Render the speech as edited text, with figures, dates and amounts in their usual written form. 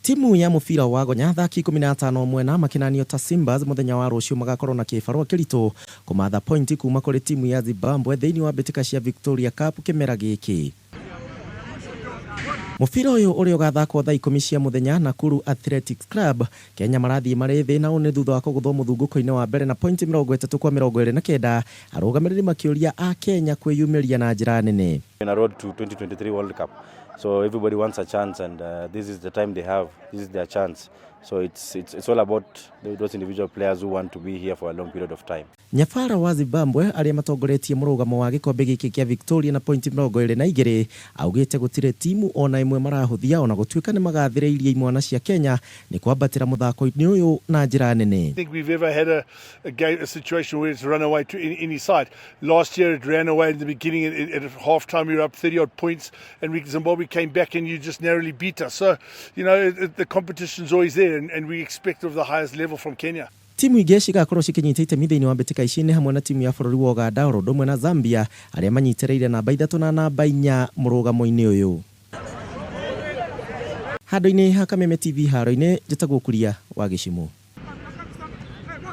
Timu ya mũbira wa gonya athaki 15 mwena makinanio ta Simbas mũthenya wa rũciũ magakorwo na kĩbarũa kĩritũ kũmatha pointi kuma kũrĩ timu ya Zimbabwe thĩinĩ wa mbĩtĩka cia Victoria Cup kĩmera gĩkĩ. Mũbira ũyũ ũrĩa ũgathakwo thaa 10 cia mũthenya Nakuru Athletics Club, Kenya marathiĩ marĩ thĩ na ũũ nĩ thutha wa kũgũthwo mũthungũko-inĩ wa mbere na pointi 30 kwa 29, arũgamĩrĩri makĩũria a Kenya kwĩyumĩria na njĩra nene. In a road to 2023 World Cup. So everybody wants a chance, and this is the time they have. This is their chance. So it's all about those individual players who want to be here for a long period of time. Nyabara wa Zimbabwe arĩa matongoretie mũrũgamo wa gĩkombe gĩkĩ kĩa Victoria na pointi 22 augĩte gũtirĩ timu ona ĩmwe marahũthia ona gũtuĩka nĩ magathĩrĩirie imwana cia Kenya nĩ kwambatĩra mũthako-inĩ ũyũ na njĩra nene. I think we've ever had a game, a situation where it's run away to any side. Last year it ran away in the beginning. At half time we were up 30 odd points, and Zimbabwe came back and you just narrowly beat us. So, the competition's always there, and we expect of the highest level from Kenya. Timu ingĩ cigakorwo cikĩnyita itemi thĩinĩ wa mbĩtĩka ici nĩ hamwe na timu ya bũrũri wa Uganda oro ũndũ ũmwe na Zambia arĩa manyitĩrĩire namba 3 na namba 4 mũrũgamo-inĩ ũyũ. Handũ-inĩ ha Kameme TV haro-inĩ njĩtagwo Kuria wa Gĩcimũ.